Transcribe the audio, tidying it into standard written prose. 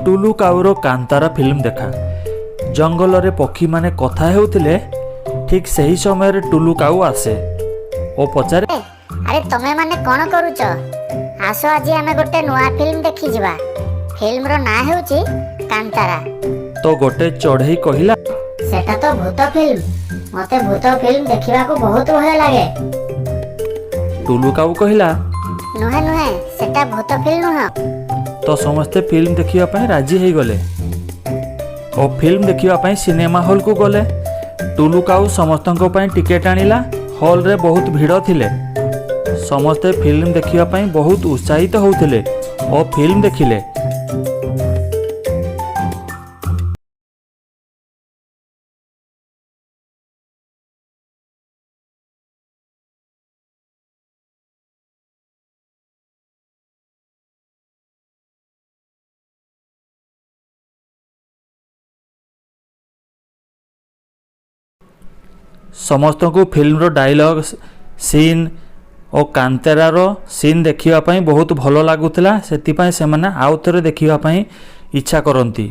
ଟୁଲୁ କାଉର Kantara film ଦେଖା। ଜଙ୍ଗଲରେ ପକ୍ଷୀମାନେ କଥା ହେଉଥିଲେ। ଠିକ୍ ସେହି ସମୟରେ ଟୁଲୁ କାଉ ଆସେ ଓ ପଚାରେ, ଆରେ, ତମେ ମାନେ କଣ କରୁଛ? ଆସ, ଆଜି ଆମେ ଗୋଟେ ନୂଆ ଫିଲ୍ମ ଦେଖିଯିବା। ଫିଲ୍ମର ନାଁ ହେଉଛି କାନ୍ତାରା। ତ ଗୋଟେ ଚଢ଼େଇ କହିଲା, ସେଟା ତ ଭୂତ ଫିଲ୍ମ। ମତେ ଭୂତ ଫିଲ୍ମ ଦେଖିବାକୁ ବହୁତ ଭୟ ଲାଗେ। ଟୁଲୁ କାଉ କହିଲା, ନୁହେଁ ନୁହେଁ, ସେଟା ଭୂତ ଫିଲ୍ମ ନୁହଁ। ତ ସମସ୍ତେ ଫିଲ୍ମ ଦେଖିବା ପାଇଁ ରାଜି ହେଇଗଲେ ଓ ଫିଲ୍ମ ଦେଖିବା ପାଇଁ ସିନେମା ହଲ୍କୁ ଗଲେ। ଟୁଲୁ କାଉ ସମସ୍ତଙ୍କ ପାଇଁ ଟିକେଟ୍ ଆଣିଲା। ହଲ୍ରେ ବହୁତ ଭିଡ଼ ଥିଲେ। ସମସ୍ତେ ଫିଲ୍ମ ଦେଖିବା ପାଇଁ ବହୁତ ଉତ୍ସାହିତ ହେଉଥିଲେ ଓ ଫିଲ୍ମ ଦେଖିଲେ। ସମସ୍ତଙ୍କୁ ଫିଲ୍ମର ଡାଇଲଗ୍, ସିନ୍ ଓ କାନ୍ତାରାର ସିନ୍ ଦେଖିବା ପାଇଁ ବହୁତ ଭଲ ଲାଗୁଥିଲା। ସେଥିପାଇଁ ସେମାନେ ଆଉ ଥରେ ଦେଖିବା ପାଇଁ ଇଚ୍ଛା କରନ୍ତି।